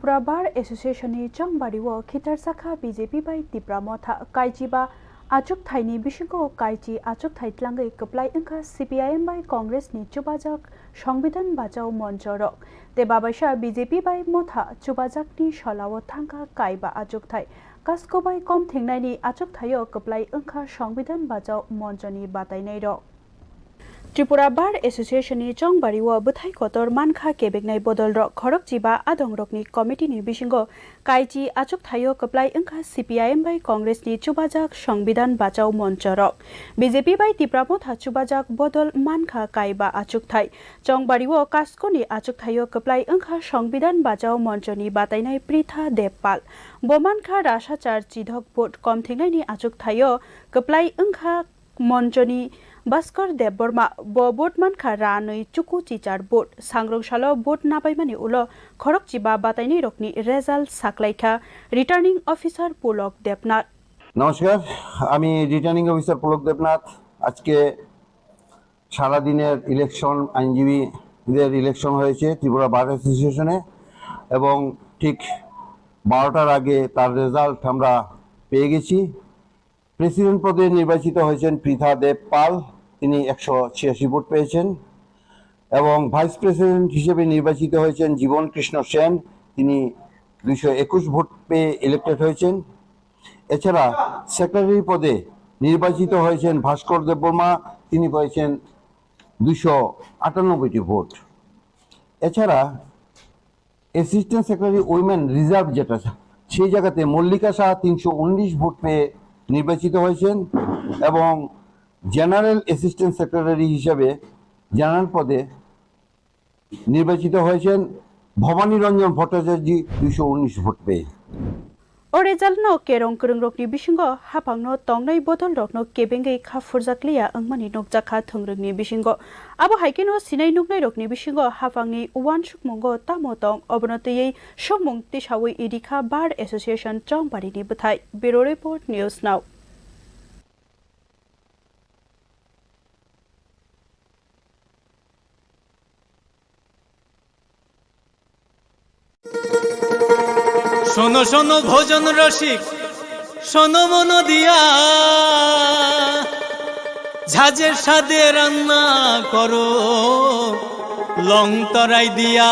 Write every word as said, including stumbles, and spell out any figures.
Tripura Bar Association ni chongbari o khitar sakha B J P bai Tipra Motha kaichi ba achukthai ni bisingo kaichi achukthai tlangwi kwplai wngkha C P I M bai Congress ni chubajak Songbidan Bachao Moncho rok. Tei babaisa B J P bai Motha chubajak ni sola o thangkha kaiba achukthai. Kasko bai kom thengnaini achukthai o kwplai wngkha Songbidan Bachao Moncho ni batainai rok. Tripura Bar Association ni chongbari o bwthai kotor mankha kebeknai bodol rok khorokchiba adong rokni committee ni bisingo kaichi achukthai o kwplai wngkha C P I M bai Congress ni chubajak Songbidan Bachao Moncho rok. B J P bai Tipra Motha chubajak bodol mankha kaiba achukthai. Chongbari o kasko ni achukthai o kwplai wngkha Songbidan Bachao Moncho ni batainai Pritha Debpal. Bo mankha Rasachar Chidhok vote kom thengnaini achukthai o kwplai wngkha Monchoni Bhaskar Debbarma bo vote mankha ranwi chuku chichar vote. Sangrong salo vote nabaimani ulo khorokchiba batainai rokni result saklaikha Returning Officer Pulok Debnath. নমস্কার, আমি returning officer Pulak দেবনাথ। আজকে সারাদিনের ইলেকশন, আইনজীবীদের ইলেকশন হয়েছে ত্রিপুরা বার অ্যাসোসিয়েশনে, এবং ঠিক বারোটার আগে তার রেজাল্ট আমরা পেয়ে গেছি। প্রেসিডেন্ট পদে নির্বাচিত হয়েছেন পৃথা দেব পাল, তিনি একশো ছিয়াশি ভোট পেয়েছেন, এবং ভাইস প্রেসিডেন্ট হিসেবে নির্বাচিত হয়েছেন জীবন কৃষ্ণ সেন, তিনি দুইশো একুশ ভোট পেয়ে ইলেক্টেড হয়েছেন। এছাড়া সেক্রেটারি পদে নির্বাচিত হয়েছেন ভাস্কর দেববর্মা, তিনি পেয়েছেন দুইশো আটানব্বইটি ভোট। এছাড়া অ্যাসিস্ট্যান্ট সেক্রেটারি উইমেন রিজার্ভ যেটা, সেই জায়গাতে মল্লিকা শাহ তিনশো উনিশ ভোট পেয়ে নির্বাচিত হয়েছেন, এবং জেনারেল অ্যাসিস্ট্যান্ট সেক্রেটারি হিসাবে জেনারেল পদে নির্বাচিত হয়েছেন ভবানী রঞ্জন ভট্টাচার্য দুইশো উনিশ ভোট পেয়ে। O result no kerong kwrwngrokni bisingo haphangno tongnai bodolrokno kebengwi kha phurjakliya wngmani nukjakha thwngrwngni bisingo. Abo hai kheno sinai nuknairokni bisingo haphangni uansukmungo tamo tong, obono twiwi sokmung tisawi rikha Bar Association chongbarini bwthai. Bureau Report, News Now. শোনো শোনো ভোজন রসিক, শোনো মন দিয়া, ঝাঁঝের স্বাদে রান্না করো লং তরাই দিয়া।